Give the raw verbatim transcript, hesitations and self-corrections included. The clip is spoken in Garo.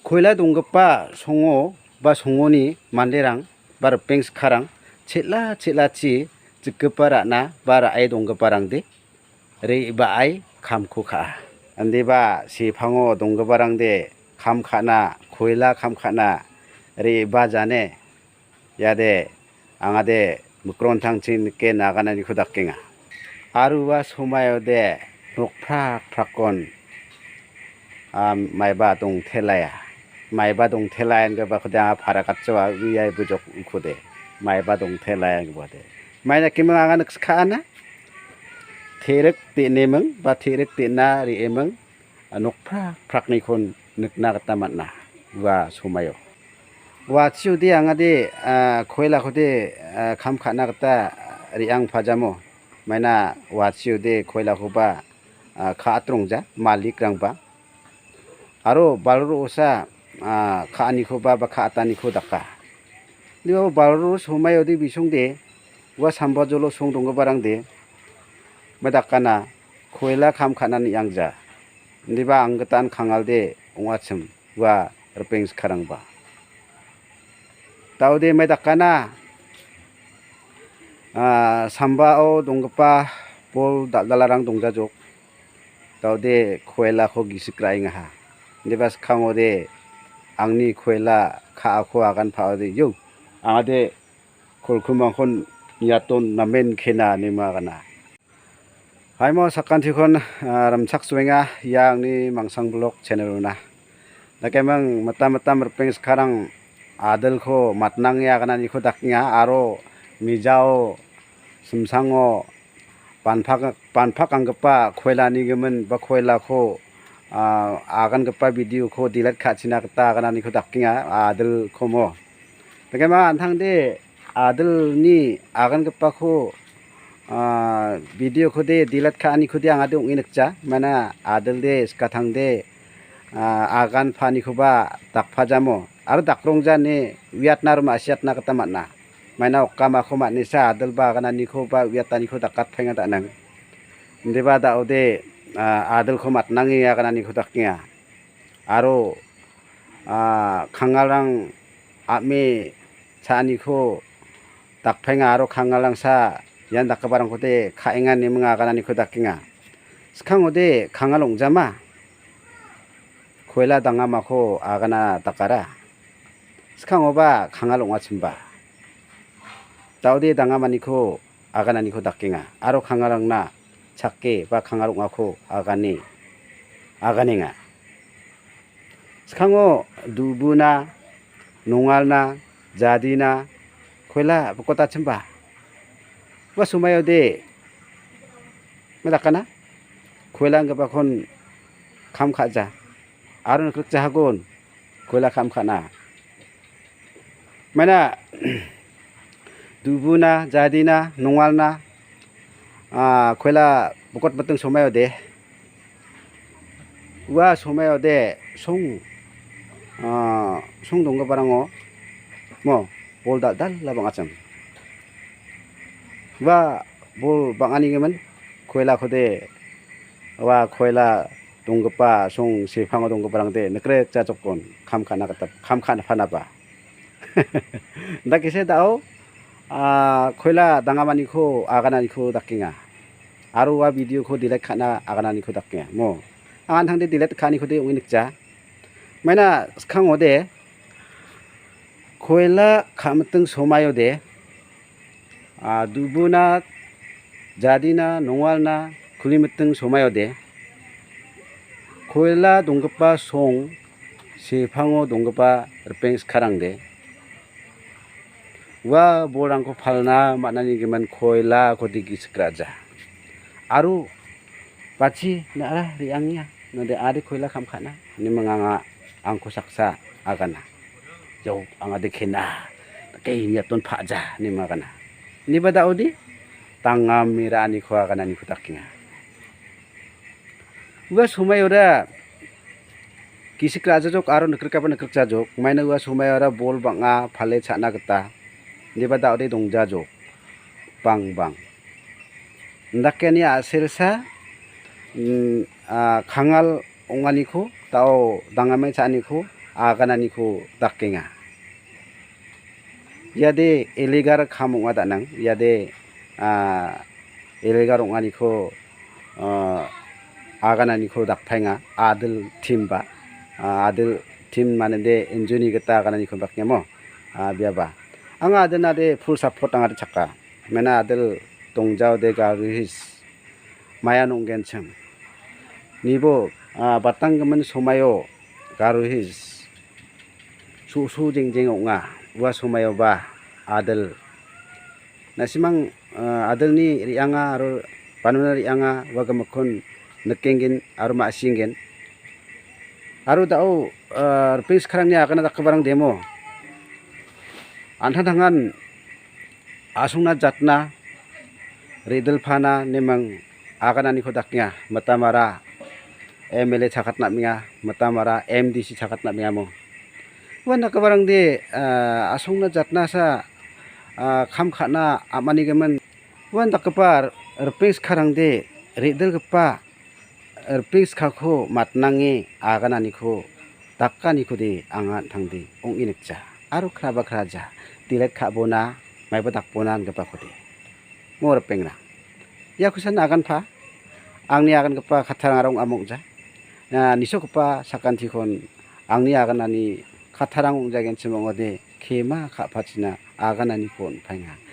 Koila donggipa songo ba songoni manderang ba ripeng sikarang chel·a chel·achi jikgipa ra·na ba ra·e donggiparangde re·baai kamko ka·a. Indiba sepango donggiparangde kam ka·na, koila kam ka·na re·bajane. Iade angade mikrontangchi nike nagananiko dakenga. Aro ua somaode nokprak prakkon, ah, maiba dongtelaia. Maiba dongtelaia inggipakode anga parakatsoa uiai bujok ukode. Maiba dongtelaia inggipakode. Maina kiming anga nikska ana? Te·rik de·neming ba te·rik de·na re·eming, ah, nokprak praknikon nikna gita man·a ua somaio. Ua chiode angade, ah, koilakode, ah, kam ka·na gita re·angpajamo. Maina ua chiode koilakoba, ah, ka·atrongja malikrangba. Aro balro osa, ah, ka·anikoba ba ka·ataniko daka. Dibabo balro somaiode bisongde ua sambajolo song donggiparangde ba dakana koila kam ka·na niangja. Indiba anggitan kangalde ong·achim ua ripeng sikarangba. Daode mai dakana, ah, sambao donggipa bol dal·dalarang dongjajok. Daode koilako gisik ra·engaha. Indiba skangode angni koila ka·ako agan pa·ode, yo, angade kolkumangkon niaton namen kena nima gana. Haimo sakantikon, ah, rimchaksoenga ia angni Mangsang Vlog channel-ona. Dakemang mitam mitam ripeng sikarang adilko matnange agananiko dakenga aro mijao simsango banpak, banpak anggipa koilani gimin ba koilako, ah, agangipa video-ko delete ka·china gita agananiko dakenga adilkomo. Dakemang an·tangde adilni agangipako, ah, video-kode delete ka·anikode angade ong·e nikja. Maina adilde skatangde, ah, agan pa·anikoba dakpajamo. Aro dakrongja ine uiatna aro ma·siatna gita man·a. Maina okamako man·esa adilba agananikoba uiataniko dakatpaenga da·nang. Indiba daode, ah, adilko matnange agananiko dakenga. Aro, ah, kangalrang a·me cha·aniko dakpaenga aro kangalrangsa ian dakgiparangkode ka·enga ine minga agananiko dakenga. Skangode kangal ong·jama koila dangamako agana dakara. Skangoba kangal ong·achimba. Daode dangamaniko agananiko dakenga aro kangalrangna chake ba kangal ong·ako agane, aganenga. Skango dubuna, nongalna, jadina, koila bokotachimba. Ua somaio de, ma dakana? Koila inggipakon kam ka·ja. Aro niklikjahagon, koila kam ka·na. Maina dubuna, jadina, nongalna, ah, koila bokot miting somaio de. Ua somaio de song, ah, song donggiparango mo bol dal·dala bang·achim. Ua bol bang·ani gimin koilakode ua koila donggipa song sepango donggiparangde nikrik jajokon kam ka·na gita, kam ka·na panaba. Dakese da·o, ah, koila dangamaniko agananiko dakenga. Aro ua video-ko delete ka·na agananiko dakenga. Mo. Angan tangde delete ka·anikode ong·e nikja. Maina skangode koila ka·miting somaio de, ah, dubuna, jadina, nongalna, kulimiting somaio de, koila donggipa song sepango donggipa ripeng sikarangde ua bolrangko palna man·ani gimin koilako digi sikraja. Aro bachi na·ra re·angenga, node ade koila kam ka·na, ine minganga angko saksa agana. Jau, angade kena, dake niaton pa·ja, ine magana. Niba da·ode, tangam mira aniko agananiko dakenga. Ua somaiora gisik ra·jajok aro nikrikaba nikrikjajok. Maina ua somaiora bol bang·a pale cha·na gita. Indiba da·ode dongjajok. Bangbang. Indakeni a·selsa, mm, a, kangal ong·aniko, da·o dangame cha·aniko, agananiko dakenga. Iade illegal kam ong·a danang. Iade, ah, illegal ong·aniko, ah, agananiko dakpaenga. Adil team ba. Ah, adil team manede injuni gita agananiko dakengamo. Ah, biaba. Anga adilnade full support angade chaka. Mena adil dongjaode Garo Hills. Maya nonggenchim. Nibo, ah, batanggimin somaio Garo Hills su·su jengjeng ong·a. Ua somaioba adil. Na·simang, ah, adilni re·anga aro banona re·anga ua gimikkon nikenggen aro ma·singgen. Aro da·o, ah, ripeng skarangni agana dakgiparang demo. An·tangtangan asongna jatna, re·dilpana nemang agananiko dakenga, mitamara M L A chakatna amenga, mitamara M D C chakatna amengamo. Uan dakgiparangde, ah, asongna jatna sa, ah, kam ka·na am·anigimin. Uan dakgipa ripeng skarangde re·dilgipa ripeng skako matnange agananiko dakanikode anga an·tangde ong·e nikja. Aro kraba kraja, dilet ka·bona, maiba dakbona ingipakode. Mo ripengrang. Ia kusan aganpa, angni agangipa kattarangara ong·a mokja. Na nisogipa sakantikon angni aganani kattarang ong·jagenchim ong·ode, kema ka·pachina agananiko on·paenga.